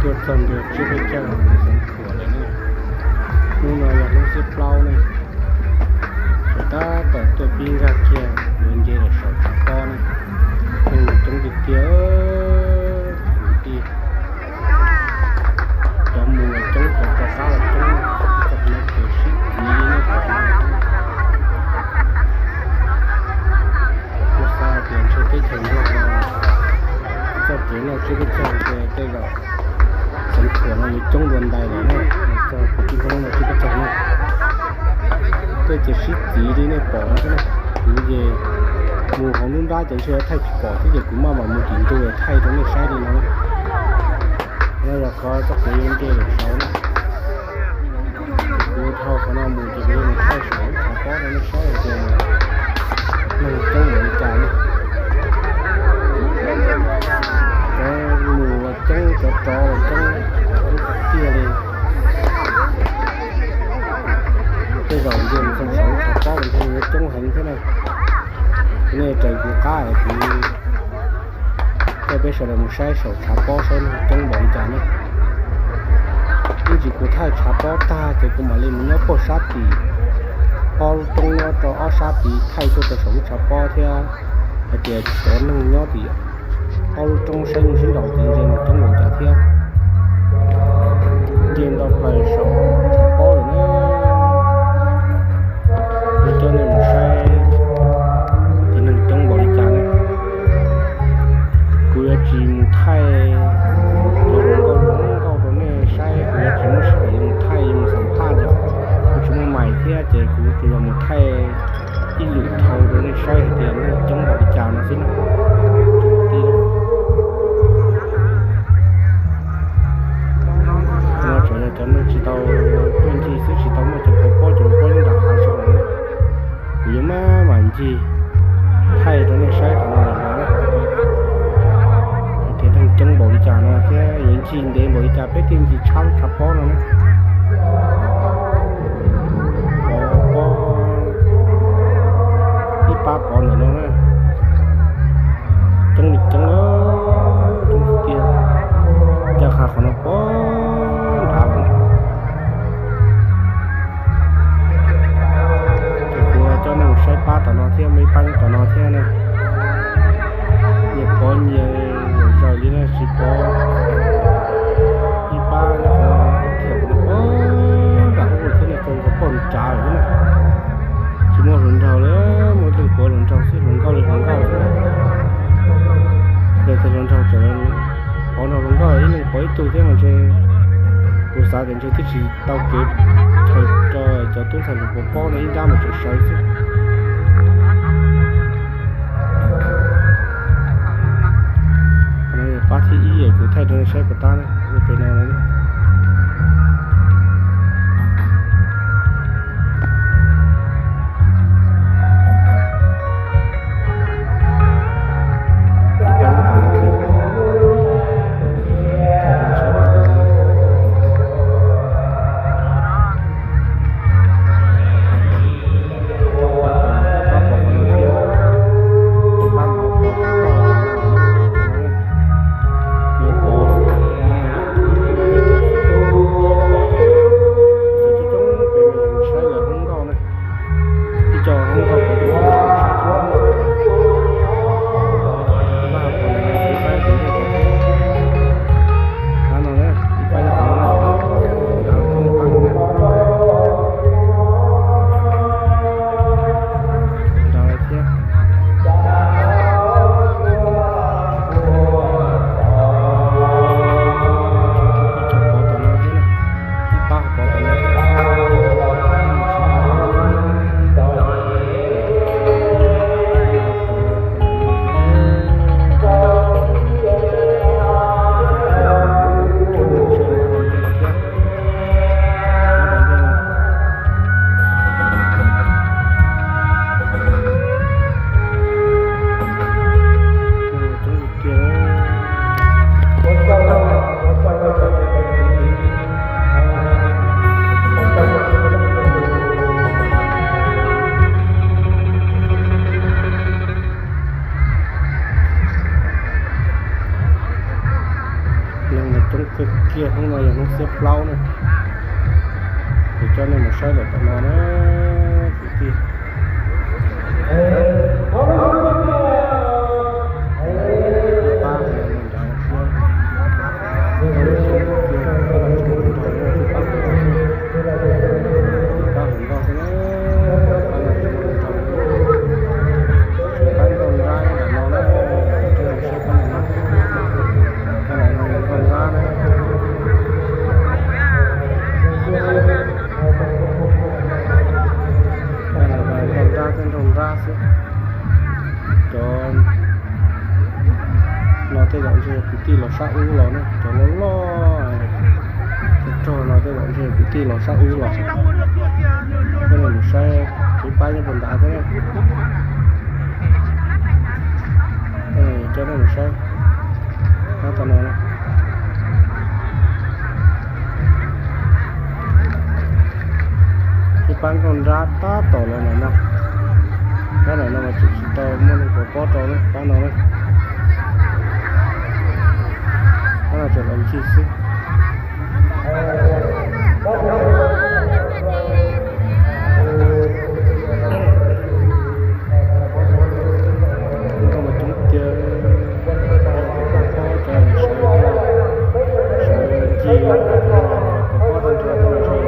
Tuaj txog ntua tsiab peb caug Xeev Khuam lawm ne. Hnub no yog hnub thib plaub ne, sawv tab tom tuaj pib nkag kiag yuav nce lawm saum tshav pob ne. Neeg coob tiag tiag, kwv tij. Cov mus los coob, cov rov qab los coob, txog no ces sib txiv li nej pom no. Muaj xav tias ntshe teb chaws Nplog no txoj kev noj tsiab peb caug ntshe tej zaum Xeev Khuam no yuav coob dua ntais lawm na, txog kwv tij Hmoob noj tsiab peb caug na. Tej ces sib txiv li nej pom no xwb na. Kuv ces mus hauv nruab nrab ces ntshe thaij tsis pom thiab ces kuv maj mam mus tim ntug thaij rau nej saib li no. No yog qhov txoj kev yuav nce lawm saud na. Kuv dhau qhov no mus ces kuv yuav mus thaij saum lub tshav pob rau nej saib hais tias neeg coob npaum li cas na. Cov mus los coob, cov rov los coob tiag li. Tej zaum nce mus txog saum lub tshav pob los ntshe yuav coob heev thiab na. Nej raws kuv qab es kuv coj peb sawv daws mus saib saum tshav pob saib neeg coob npaum li cas ne. Ib ntsis kuv thaij tshav pob tag ces kuv mam li mus nyob puag sab tim ob lub roob nyob rau ob sab tid thaij tuaj rau saum lub tshav pob thiab hais tias cov neeg nyob tim ob lub roob saib mus sib nraus tid ntshe neeg coob npaum cas thiab. Nce ntau plaws saum tshav pob lawm na. Kuv coj nej mus saib ces neeg coob npaum li cas na. Kuv yuav tsis mus thaij cov hluas nkauj hluas nkauj rau nej saib, kuv yuav tsis muaj sij hawm yuav mus thaij yuav mus xam phaj li. Kuv tsis muaj mais thiab ces kuv tsuas yog mus thaij ib lwm dhau rau nej saib hais tias neeg coob npaum li cas no xwb na. No tsuas yog cov neeg tsis tau tuaj ncig xwb, tsis tau muaj cov pov pob, cov pov pob nyob nram hav zoov lawm. Kuv yuav maj mam ncig thaij rau nej saib qhov no lawm no. Hais tias neeg coob npaum li cas no thiab yuav ncig ntev npaum li cas peb thiaj ncig tshab lub tshav pob no na. Pov pob ib pab pov ntawm no na. Coob li coob, coob tiag tiag. Ncaj qha qhov no poob nrad lawm. Ces kuv coj nej mus saib pab tom no thiab, muaj ib pab nyob tom no thiab na. Nyias pov nyias zaum zaws li na, tsis pov ib pab nyob qhov no thiab, poob nram ub thiab na, txog nkaus poob nrad lawm thiab na. Tsis muaj hluas nraug li, muaj leej pov hluas nraug xwb, hluas nkauj li hluas nkauj xwb. Yog tias hluas nraug tseem pov nrog hluas nkauj, ib leeg pov ib tug thiab mas ntshe kuv xav tias ntshe twb tsis tau kev chaw rau cov tub ntxhais hluas pov pob no, ib nrab mas tseem sawv xwb. Pab thib ib kuv thaij rau nej saib puas tab, pem no. Coob kawg kiag, hnub no yog hnub xiab plaub na. Ces coj nej mus saib lawm tom no na kwv tij. Pab hauv no nrad thiab. Pab hauv no thiab, pab hauv no thiab. Pab hauv no thiab. Pab hauv no thiab. Pab nkauj nrab nram no na. Pab no nkauj nrab na. Pab no nkauj nrab thiab nraug nrab xwb. Cov no tej zaum ntshe kwv tij los sab ub los na, cov loj loj rog no tej zaum ntshe kwv tij los sab ub los. Coj nej mus saib, sib pab nyob puag nrad thiab na. Coj nej mus saib, pab tau no na. Sib pab nkauj nrab tab tom los ntawm no. Pab ntawm no mas tseem tsis tau muaj neeg puas pob rau na, pab no na. Pab no tseem los ncig xwb. Nkauj mas coob tiag, cov sawv, sawv ncig puas pob tag nrho,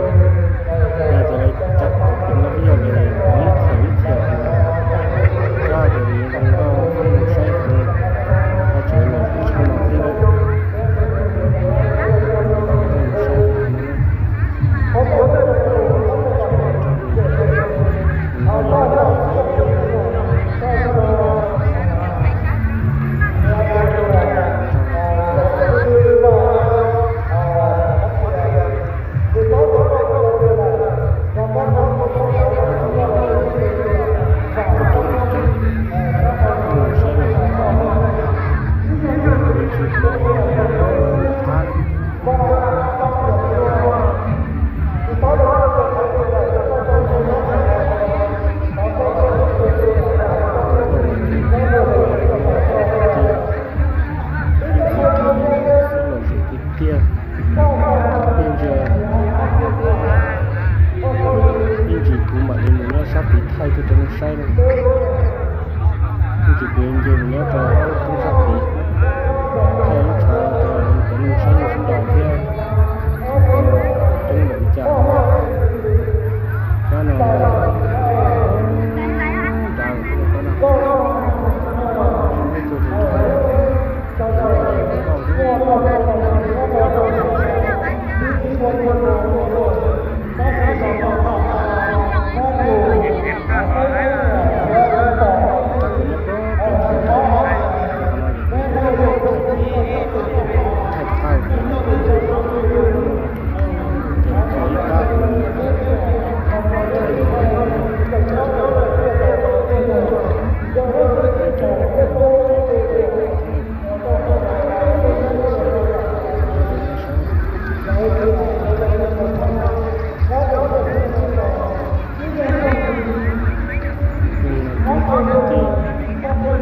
yog tias lawv cov kwv tij los ib yam li ib txhia ib txhia, yog tias nws zoo nkauj koj mus saib heev, koj tseem los tshaj no thiab na. Koj mus saib heev no na. Tiag, ib ntsis, ib ntsis kuv mam li mus nyob sab tid thaij tuaj rau nej saib na. Ib ntsis kuv nce mus nyob rau ob lub roob sab tid, thaij ib tshav rau cov neeg saib nej sawv daws thiab. Coob npaum li cas no. Kab no nrad lawm, kab no.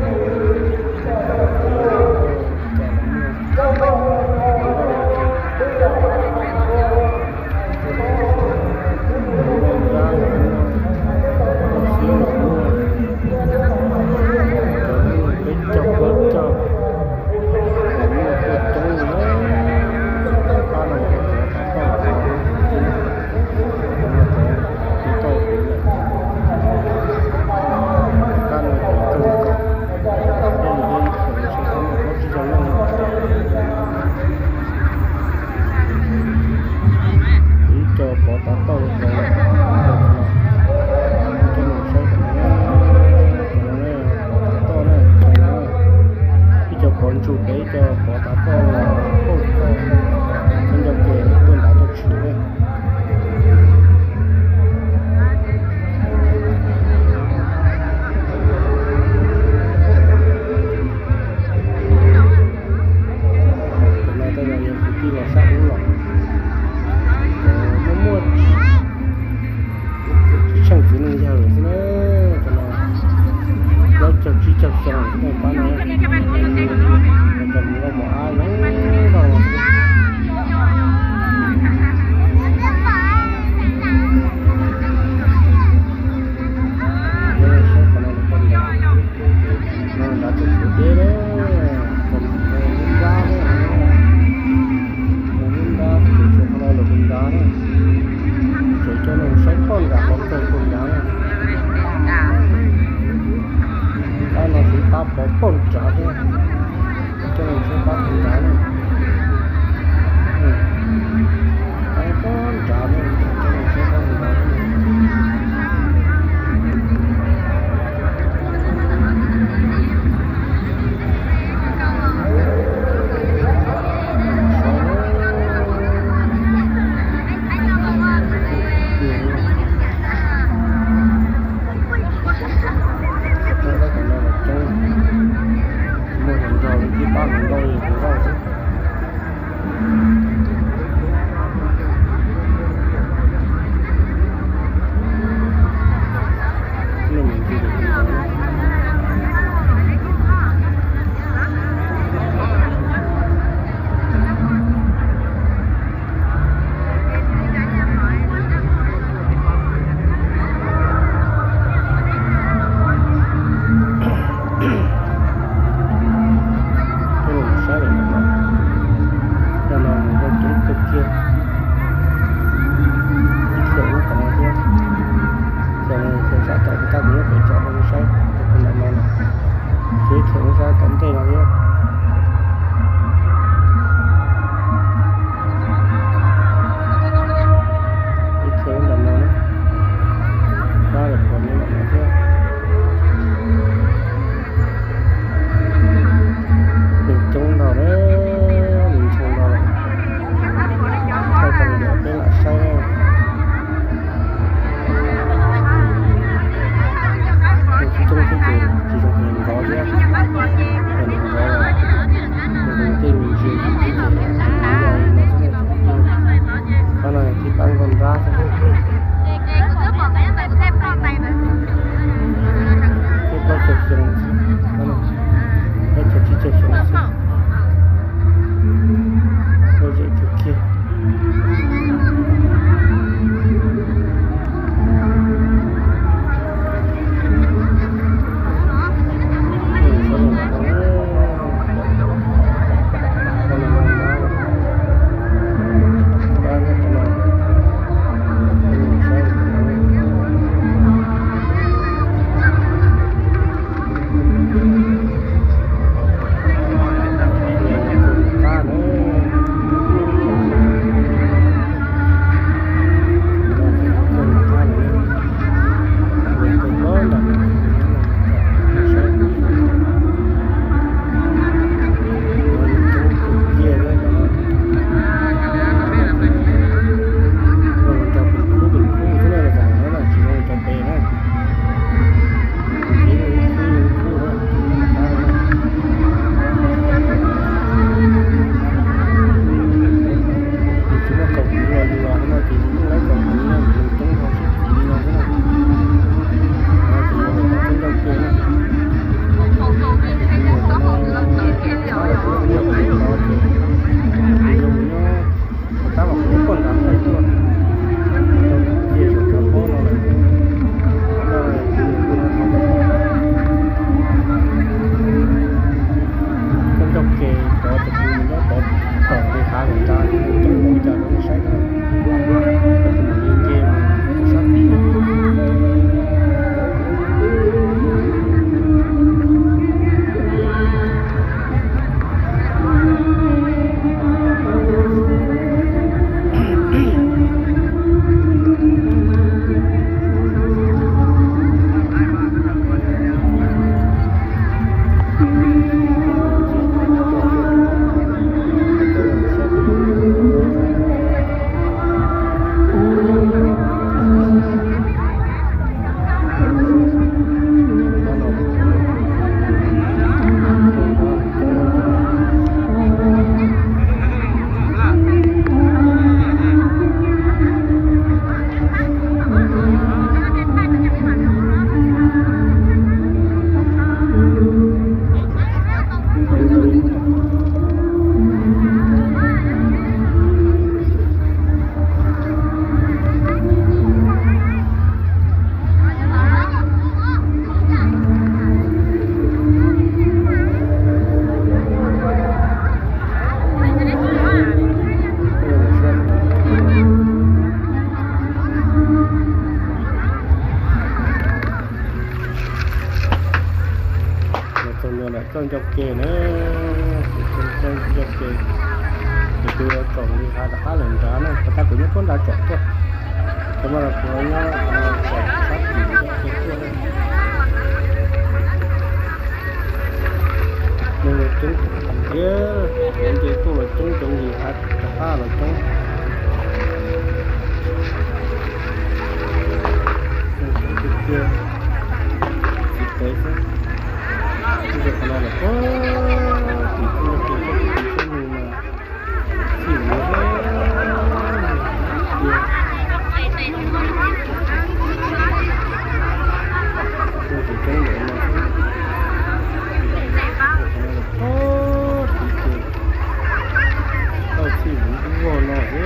Peb caug plaub caug, cov neeg tuaj coob li na, pab no cov tod tau, cov no cov tsis tau pem lawm, pab no cov kawg nkaus, peb mus thiab ib txhia seb pab no plaub tsib caug leej no. Ib co pov tav tauj rau lawm, cov no, cov no saib, cov no pov tav tauj na, cov no ib co pov ntsuj pem, ib co pov tav tauj, cov ncauj ke tuaj nrad tuaj tshwm na. Cov no tej zaum yog kwv tij los sab ub los, cov muaj muaj tsib tsheej txiv neej yawg xwb na. Cov no plaub caug tsib caug xyoo xwb na pab no, cov mus nkauj mus ab zoo nkauj no xwb. Ces na, kuv tseem tseem coj ces, ces kuv yuav tsom li hav rov qab lawm nrad na, puag ta kuv nyob puag nrad tsom tuaj, ces mas los kuv nyob tsom sab tim coj ces tuaj na. Neeg los coob tiag, nce tuaj los coob, coob li hav rov qab los coob. Neeg coob tiag tiag, tsis pem xwb. Ib zaug qhov no los puag tim tuaj ces tuaj tim tsheb nug mas txhij luv tiag. Tuaj ces coob ntawd no xwb. Ib zaug qhov no los puag tim ces tau txhij luv ib zaug no xwb.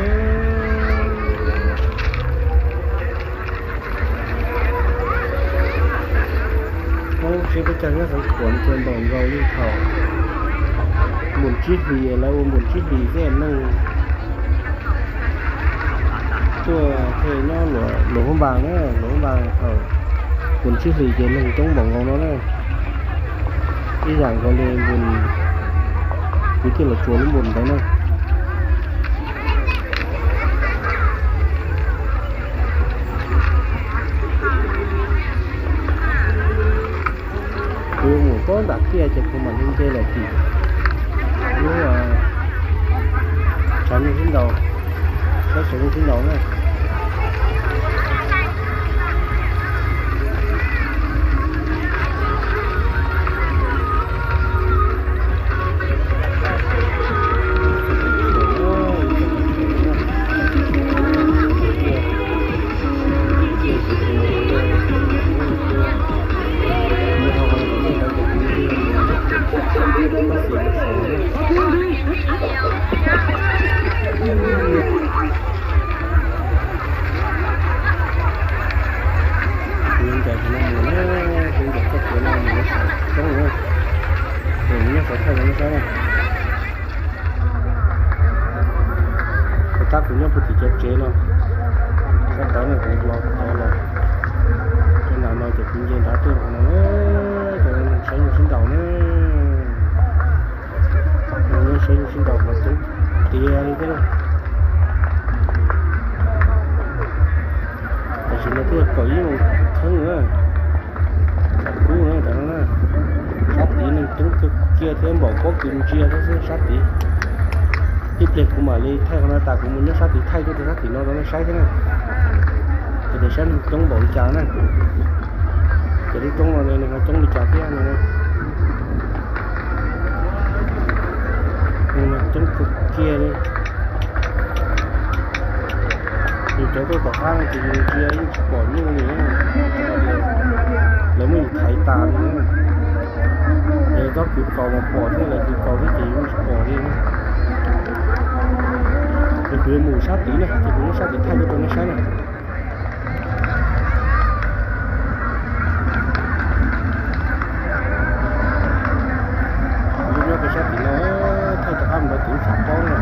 Hmoob seb peb cov nyob Xeev Khuam ces npaum nkaus li thaum npun tsib hlis, lawv ua npun tsib hlis xwb neeg tuaj thiaj nyob Luam Hub Npas na, Luam Hub Npas thaum npun tsib hlis ces neeg coob npaum nkaus no na. Ib yam nkaus li npun, kuv thiaj los tsuas lub npun ntawd na. Kuv yuav mus puag nram tiaj ces kuv mam li nce lawm tim lub tshav nyuj sib nraus, saib tshav nyuj sib nraus na. Kuv ncaim qhov no mus na, kuv ncaim txoj kev no mus rau saum roob na, es nyob saum thaij rau nej saib na. Puag ta kuv nyob puag tim cov tsev no, sab tod no kuv los tod los, cov nram no ces kuv nce nrad tuaj no, cov saib nyuj sib nraus na. Saib nyuj sib nraus mas coob tiag li thiab na. Tam sim no twb yog kaum ib moos kheeb na, thaum kub na, tam no na, sab tid neeg coob kawg kiag thiab npaum pob kws ntsia thiab xwb sab tid. Ib pliag kuv mam li thaij qhov no tas kuv mus nyob sab tid thaij tuaj rau sab tim no rau nej saib thiab na, ces tias saib neeg coob npaum li cas na. Ces lub roob no nws ho coob li cas thiab no. Neeg mas coob kawg kiag li. Yus cov tuaj tom qab no ces yus ntsia yeej tsis pom nyuj li, lawv muab yus thaiv tas li. Yog txob kws kaus mas pom thiab, lawv kws kaus thiab ces yus yeej tsis pom li. Ces kuv yuav mus sab tid na, ces kuv nyob sab tid thaij tuaj rau nej saib na. Kuv nyob rau sab tim no, thaij rov qab mus rau tim lub tshav pob na.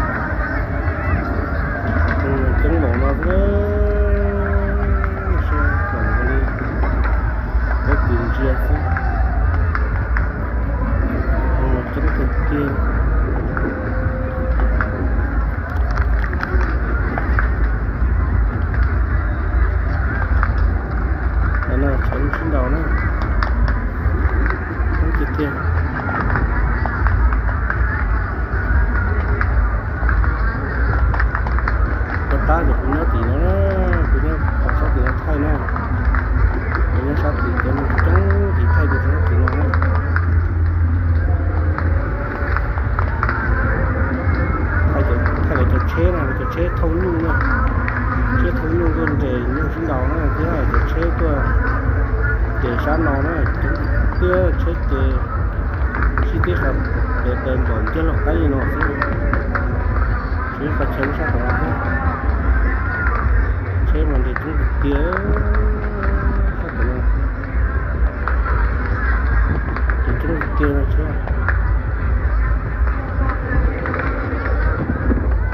Coob npaum no xwb, saib kom li pob kws ntsia xwb. Coob tiag tiag. Qhov no tshav nyuj sib nraus na, coob tiag tiag. Puag ta ces kuv nyob tim no na, kuv nyob qhov sab tim no thaij na, kuv nyob sab tim cov neeg coob tim thaij rau sab tim no na. Thaij lawv cov tsheb na, lawv cov tsheb thauj nyuj na, tsheb thauj nyuj tuaj nres nyuj sib nraus na, thiab cov tsheb tuaj ces sab no na, coob tiag, tsheb ces sib tib qhav pem pem npaum ntiab loj qaib li no xwb. Tsheb qhov chaw lub sab tod thiab, tsheb mas nres coob tiag tiag, sab tod no ces coob tiag tiag no tsheb.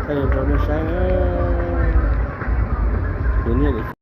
Thaij rau nej saib, kuv niaj